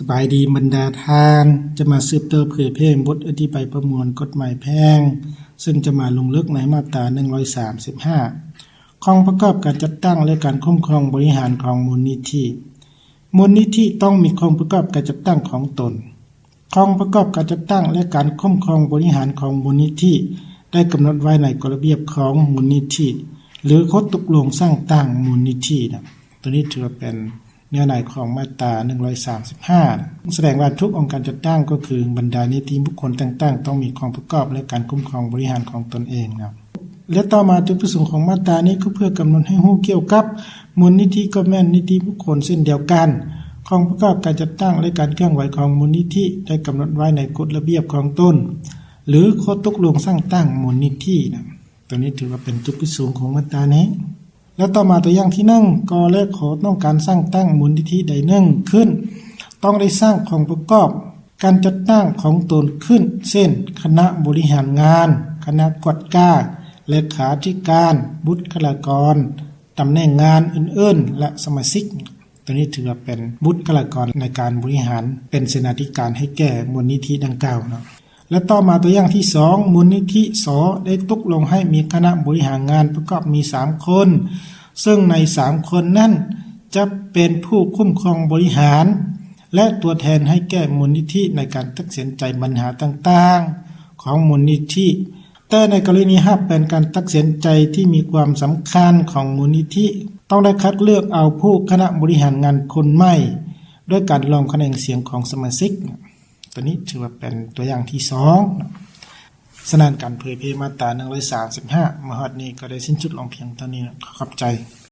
ສະບາຍດີບັນດາທ່ານ, ຈະມາສືບຕໍ່ເຜີຍແຜ່ບົດອະທິບາຍປະມວນກົດໝາຍແພ່ງ, ເຊິ່ງຈະມາລົງເລິກໃນມາດຕາໜຶ່ງຮ້ອຍສາມສິບຫ້າ ຂອງປະກອບການຈັດຕັ້ງ ແລະ ການຄຸ້ມຄອງບໍລິຫານຂອງມູນນິທິ. ມູນນິທິຕ້ອງມີຂອງປະກອບການຈັດຕັ້ງຂອງຕົນ. ຂອງປະກອບການຈັດຕັ້ງ ແລະ ການຄຸ້ມຄອງບໍລິຫານຂອງມູນນິທິ ໄດ້ກຳນົດໄວ້ໃນກົດລະບຽບຂອງມູນນິທິ ຫຼື ຂໍ້ຕົກລົງສ້າງຕັ້ງມູນນິທິນະ. ໂຕນີ້ຖືວ່າເປັນເນື້ອໃນຂອງມາດຕາໜຶ່ງຮ້ອຍສາມສິບຫ້າ ສະແດງວ່າທຸກອົງການຈັດຕັ້ງ ກໍຄືບັນດານິຕິບຸກຄົນຕ່າງໆ ຕ້ອງມີຂອງປະກອບ ແລະ ການຄຸ້ມຄອງບໍລິຫານຂອງຕົນເອງນະ. ແລະ ຕໍ່ມາ ຈຸດປະສົງຂອງມາດຕານີ້ ກໍເພື່ອກຳນົດໃຫ້ຮູ້ກ່ຽວກັບມູນນິທິ ກໍແມ່ນນິຕິບຸກຄົນເຊັ່ນດຽວກັນ. ຂອງປະກອບການຈັດຕັ້ງ ແລະ ການເຄື່ອນໄຫວຂອງມູນນິທິ ໄດ້ກຳນົດໄວ້ໃນກົດລະບຽບຂອງຕົນ ຫຼື ຂໍ້ຕົກລົງສ້າງຕັ້ງມູນນິທິນະ. ໂຕນີ້ຖືວ່າເປັນຈຸດປະສົງຂອງມາດຕານີ້. ແລະ ຕໍ່ມາຕົວຢ່າງທີໜຶ່ງ ກໍ ແລະ ຂໍຕ້ອງການສ້າງຕັ້ງມູນນິທິໃດໜຶ່ງຂຶ້ນ ຕ້ອງໄດ້ສ້າງຂອງປະກອບການຈັດຕັ້ງຂອງຕົນຂຶ້ນ ເຊັ່ນ ຄະນະບໍລິຫານງານ, ຄະນະກວດກາ, ເລຂາທິການ, ບຸດຄະລາກອນ, ຕຳແໜ່ງງານອື່ນໆ ແລະ ສະມາຊິກ. ໂຕນີ້ຖືວ່າເປັນບຸດຄະລາກອນໃນການບໍລິຫານ ເປັນເສນາທິການໃຫ້ແກ່ມູນນິທິດັ່ງກ່າວເນາະ. ແລະ ຕໍ່ມາຕົວຢ່າງທີສອງ ມູນນິທິ ສ ໄດ້ຕົກລົງໃຫ້ມີຄະນະບໍລິຫານງານປະກອບມີສາມຄົນ ເຊິ່ງໃນສາມຄົນນັ້ນຈະເປັນຜູ້ຄຸ້ມຄອງບໍລິຫານ ແລະ ຕົວແທນໃຫ້ແກ່ມູນນິທິໃນການຕັດສິນໃຈບັນຫາຕ່າງໆຂອງມູນນິທິ. ແຕ່ໃນກໍລະນີຫາກເປັນການຕັດສິນໃຈທີ່ມີຄວາມສຳຄັນຂອງມູນນິທິ ຕ້ອງໄດ້ຄັດເລືອກເອົາຜູ້ຄະນະບໍລິຫານງານຄົນໃໝ່ ດ້ວຍການລອງຄະແນນສຽງຂອງສະມາຊິກ. ໂຕນີ້ຖືວ່າເປັນຕົວຢ່າງທີສອງ. ສະນັ້ນ ການເຜີຍແຜ່ມາດຕາໜຶ່ງຮ້ອຍສາມສິບຫ້າ ມາຮອດນີ້ກໍໄດ້ສິ້ນສຸດລົງພຽງເທົ່ານີ້. ຂໍຂອບໃຈ.